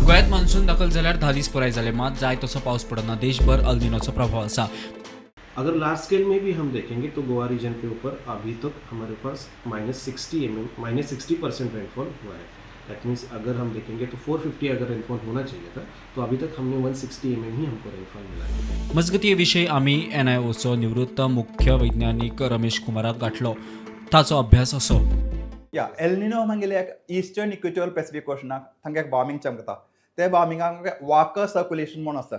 गोंयांत मान्सून दाखल जाल्यार 10 दीस पुराय जाले, मात जाय तसो पावस पडना. देशभर अल्निनोचो प्रभाव आसा. अगर लार्ज स्केल में भी हम देखेंगे तो गोवा रीजन के ऊपर अभी तक हमारे पास -60 mm, -60% रेनफॉल हुआ है. That means अगर हम देखेंगे तो 450 अगर रेनफॉल होना चाहिए था तो अभी तक हमने 160 mm ही हमको रेनफॉल मिला है. मजगती, हे विशय आमी एनआयओचो निवृत्त मुख्य वैज्ञानिक रमेश कुमाराक गाठलो. ताचो अभ्यास असो. या, एलनिनो मागीर एक इस्टर्न इक्वेटोरियल पॅसिफीक ओशनाक तांकां एक वॉर्मिंग चमकता. ते वॉर्मिंगाक वॉकर सर्क्युलेशन म्हणून आसा,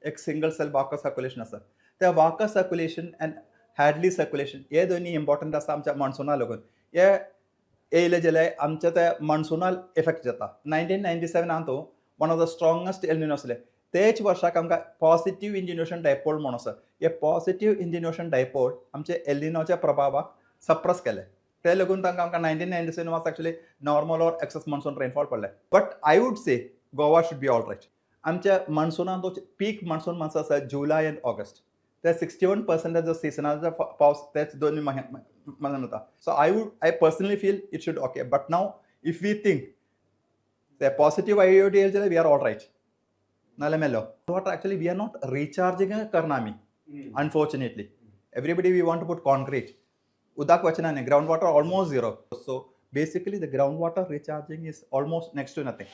एक सिंगल सेल वॉकर सर्क्युलेशन आसा. ते walker circulation and Hadley circulation हे दोन्ही इम्पॉर्टंट आसा आमच्या मॉन्सुना लागून. हे येयले जाल्यार आमच्या ते मॉन्सुनाल इफेक्ट जाता. 1997 तो one of the strongest El Nino आसले. तेच वर्साक आमकां पॉजिटीव इंडियन ओशन डायपोल म्हणून आसा. हे पॉजिटीव इंडियन ओशन डायपोल आमचे एलिनोच्या प्रभावाक सप्रेस केले. ते लागून तांकां आमकां 1997 was actually normal or excess monsoon rainfall पडले. But I would say Goa should be all right. आमच्या मॉन्सुनान तो पीक मॉन्सून मंथ्स आसा जुलय अँड ऑगस्ट. ते 61% सिजनाचो पावस तेच दोन म्हयन्यान जाता. So I personally feel it should okay, but now if we think the positive IOD जाल्यार we are all right. नाल्यार मेलो water. Actually we are not recharging करना आमी. Unfortunately, everybody we want to put concrete. उदक वचना न्ही. Ground water almost zero, so basically the ground water recharging is almost next to nothing.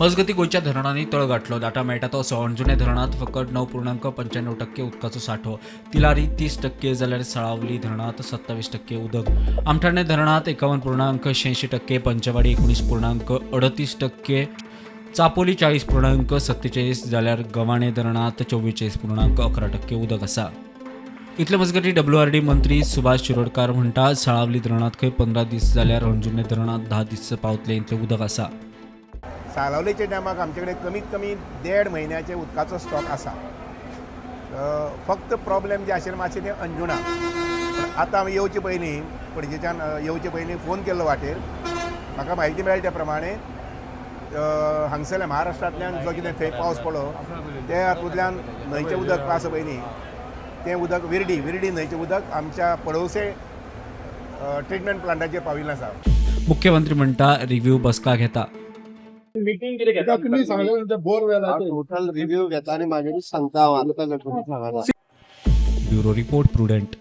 मजगती, गोंयच्या धरणांनी तळ गाठलो. डाटा मेळटा तसो अंजुणे धरणांत फकत 9.95% उदकाचो सांठो, तिलारी 30% जाल्यार साळावली धरणांत 27% उदक, आमठाणे धरणांत 51.86%, पंचवाडी 19.38%, चापोली 40.47 जाल्यार गवाणे धरणांत 44.11% उदक आसा. इतले मजगती, डब्ल्यूआरडी मंत्री सुभाष शिरोडकार म्हणटा, साळावली धरणांत खंय 15 दीस जाल्यार अंजुणे धरणांत 10 दीस पावतले इतलें उदक आसा. साळावलेच्या डॅमाक आमचे कडेन कमीत कमी देड म्हयन्याचे उदकाचो स्टॉक आसा. फक्त प्रॉब्लेम जे आशिल्ले मातशें ते अंजुणा. पूण आतां आमी येवचे पयलीं, पणजेच्यान येवचे पयलीं फोन केल्लो वाटेर, म्हाका म्हायती मेळ्ळी त्या प्रमाणे हांगसरल्या महाराष्ट्रांतल्यान जो कितें थंय पावस पडलो, ते हातूंतल्यान न्हंयचें उदक आसा पळय न्ही, तें उदक विर्डी विर्डी न्हंयचें उदक आमच्या पडवसे ट्रिटमेंट प्लांटाचेर पाविल्लें आसा. मुख्यमंत्री म्हणटा, रिव्ह्यू बसका घेता. मिटींग कितें घेता? तुमी सांगले बोरवेलाचे. टोटल रिव्ह्यू घेता आनी मागीरूच सांगता हांव. आतां सांगना. Bureau report, prudent.